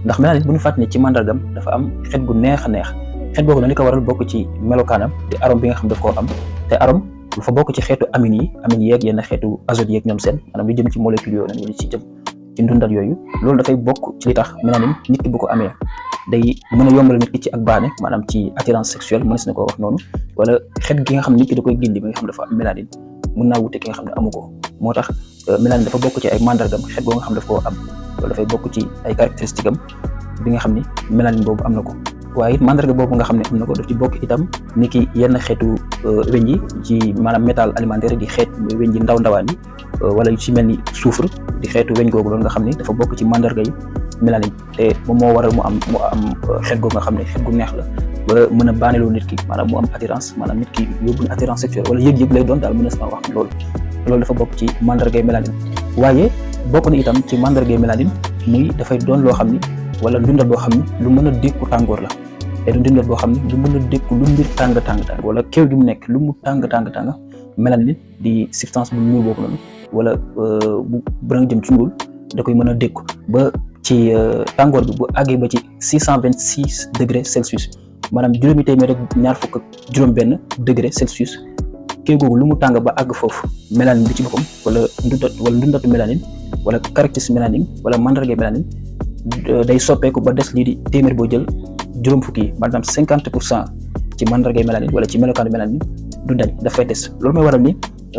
ndax mélanine bu ñu fàttali ne ci mandargam dafa am xet gu neex a neex xet googu nag li ko waral bokk ci melokaanam te arôme bi nga xam daf koo am te arôme dafa bokk ci xeetu amines yi yeeg yenn xeetu azote yeeg ñoom seen maanaam lu jëm ci molécule yooyu noonu ci jëm ci ndundat yooyu loolu dafay bokk ci li tax mélanine nit ki bu ko amee day mën a yombal nit ki ci ak baane maanaam ci attirance sexuelle mënees na koo wax noonu wala xet gi nga xam nit ki da koy gindi bi nga xam dafa am mélanine mën naa wute ki nga xam ne amu ko moo tax mélanine dafa bokk ci ay mandargam xet boo nga xam daf koo am loolu dafay bokk ci ay caractéristiques am bi nga xam ni mélanine boobu am na ko waaye it mandarga boobu nga xam ne am na ko daf ci bokk itam ni ki yenn xeetu weñ yi ci maanaam métal alimentaire di xeet weñ yi ndawaan yi wala yu ci mel ni soufre di xeetu weñ googu loolu nga xam ne dafa bokk ci mandarga yi mélanine te moom moo waral mu am xeet googu nga xam ne xeet gu neex la ba mën a baaneloo nit ki maanaam mu am attirance maanaam nit ki yóbbu na attirance sexuelle wala yëg-yëg lay doon daal mën na wax loolu dafa bokk ci mandargay mélanine waaye bokk na itam ci mandargay mélanine muy dafay doon loo xam ni wala ndundat boo xam ni lu mën a dékku tàngoor la te du ndundat boo xam ni lu mën a dékku lu mbir tàng wala keew gi mu nekk lu mu tàng mélanine di substance bu ñuul boobu noonu wala bu bërëng jëm ci ñuul da koy mën a dékku ba ci tàngoor bi bu àggee ba ci 626 degré Celsius maanaam juróomi téeméer rek ñaar fukk ak juróom-benn degré Celsius keew googu lu mu tàng ba àgg foofu mélanine bi ci boppam wala ndundatu mélanine wala caractéristique mélanine wala mandarga mélanine day soppeeku ba des lii di téeméer boo jël juróom fukki yi maanaam 50% ci mandargay mélanine wala ci melokaanu mélanine du dañ dafay des loolu mooy waral ni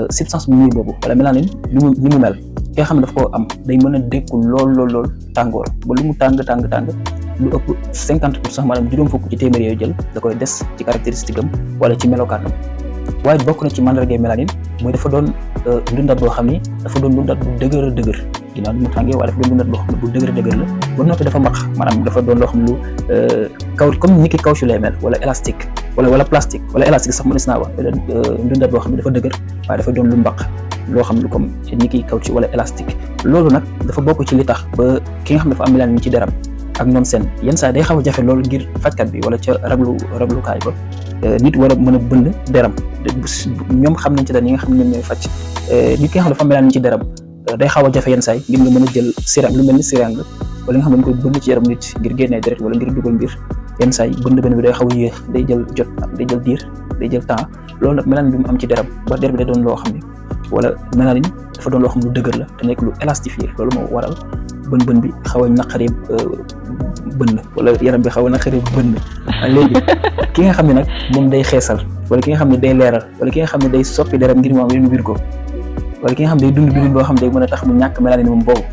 substance bu ñuul boobu wala mélanine ni mu mel ki nga xam ne daf koo am day mën a dékku lool tàngoor ba lu mu tàng lu ëpp 50% maanaam juróom fukk ci téeméer yooyu jël da koy des ci caractéristique am wala ci melokaanam waaye bokk na ci mandargay mélanine mooy dafa doon ndundat boo xam ni dafa doon ndundat bu dëgër ginnaaw mu tàngee waaye dafa doon ndundat boo xam ne bu dëgër la ba noppi dafa max maanaam dafa doon loo xam lu comme ni ki caoutchouc lay mel wala élastique wala plastique wala élastique sax mënees naa wax ndundat boo xam ne dafa dëgër waaye dafa doon lu mbaq loo xam ne comme ni ki caoutchouc wala élastique loolu nag dafa bokk ci li tax ba ki nga xam ne dafa am mélanine ci deram ak ñoom seen yenn saa day xaw a jafe loolu ngir fajkat bi wala ca raglukaay ba nit war a mën a bënn deram ñoom xam nañ ci dara ñi nga xam ne ñoom ñooy faj nit ki nga xam ne dafa mélanine ci deram day xaw a jafe yenn saay ngir nga mën a jël seringue lu mel ni seringue wala nga xam ne dañ koy bënn ci yaram nit ngir génnee deret wala ngir dugal mbir yenn saay bënn bi day xaw a yéex day jël diir day jël temps loolu nag mélanine bi mu am ci deram ba der bi day doon loo xam ne wala mélanine dafa doon loo xam lu dëgër la te nekk lu élastifié loolu moo waral bën bi xaw a naqaree bënn wala yaram bi xaw a naqaree bënn léegi ki nga xam ne nag moom day xeesal wala ki nga xam ne day leeral wala ki nga xam ne day soppi deram ngir mu am yenn wirgo wala ki nga xam ne day dund boo xam ne day mën a tax mu ñàkk mélanine moom boobu